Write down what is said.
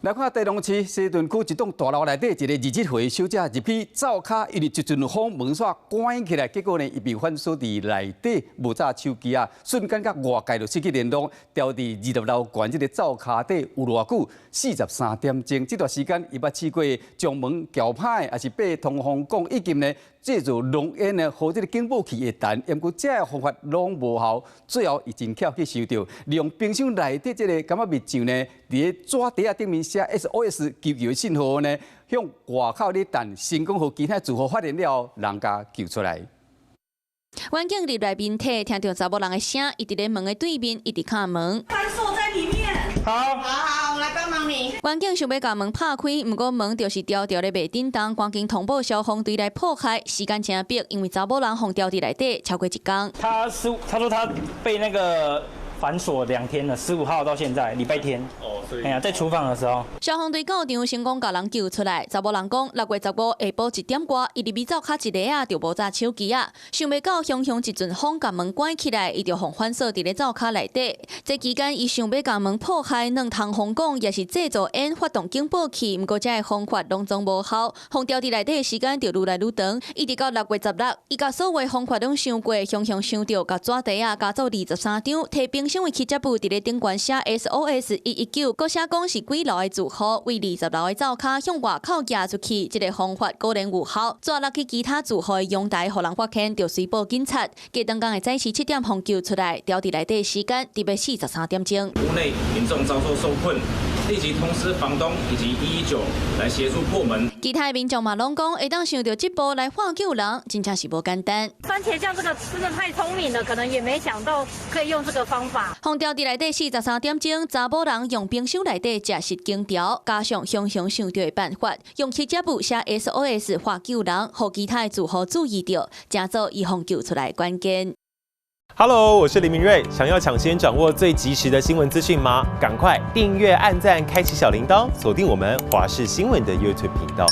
來看台中市西屯區一棟大樓內底，一个27歲小姐入去灶跤，因為一陣風門煞關起來，結果呢，伊被反鎖佇內底，無紮手機啊，瞬間佮外界就失去聯絡，牢佇26樓懸這个灶跤底有偌久？43點鐘。這段時間，伊捌試過將門撬歹，抑是爬通風管，以及呢製造濃煙呢，予這个警報器會彈，毋過這个方法攏無效。最後，伊真巧去想著，利用冰箱內底這个柑仔蜜醬呢，佇咧紙袋仔頂面寫 SOS 求救的信號呢，向外口咧彈，成功予其他住戶發現了，人共救出來。員警入來面體，聽著查某人的聲，伊佇咧門的對面，一直敲門。反鎖在裡面。好，好好，我來幫忙你。員警想欲共門拍開，毋過門就是牢牢咧袂振動，趕緊通報消防隊來破開。時間真迫，因為查某人予牢佇內底超過一工。他說他被那個反鎖2天了，15號到現在，禮拜天。哦，所以哎呀，在廚房的時候。消防隊到場成功共人救出來。查某人講，6月15下晡1點外，伊入去灶跤一下仔就無紮手機仔，想袂到雄雄一陣風共門關起來，伊就予反鎖佇咧灶跤內底。這期間，伊想欲共門破開，鑽通風管，抑是製造煙發動警報器，毋過這个方法攏總無效。予牢佇內底的時間就愈來愈長，一直到6月16，伊共所有方法攏想過，雄雄想著共紙袋仔加做23張，提冰箱的起接布佇咧頂懸寫 SOS 119，閣寫講是幾樓的住戶，為26樓的灶跤向外口寄出去，這个方法果然有效。紙落去其他住戶的陽台，予人發現，就隨報警察。隔當工的早時7點，予救出來，牢佇內底時間特別43點鐘。屋內民眾遭受受困，立即通知房東以及119來協助破門。其他的民眾嘛攏講，會當想著這步來化救人，真正是無簡單。番茄醬這個真的太聰明了，可能也沒想到可以用這個方法。予牢佇內底43點鐘，查某人用冰箱內底食食經條，加上雄雄想著的辦法，用起接布寫 SOS 化救人，予其他的住戶注意著，成做伊予救出來的關鍵。 Hello，我是林明瑞。想要搶先掌握最及時的新聞資訊嗎？趕快訂閱、按讚、開啟小鈴鐺，鎖定我們華視新聞的 YouTube 頻道。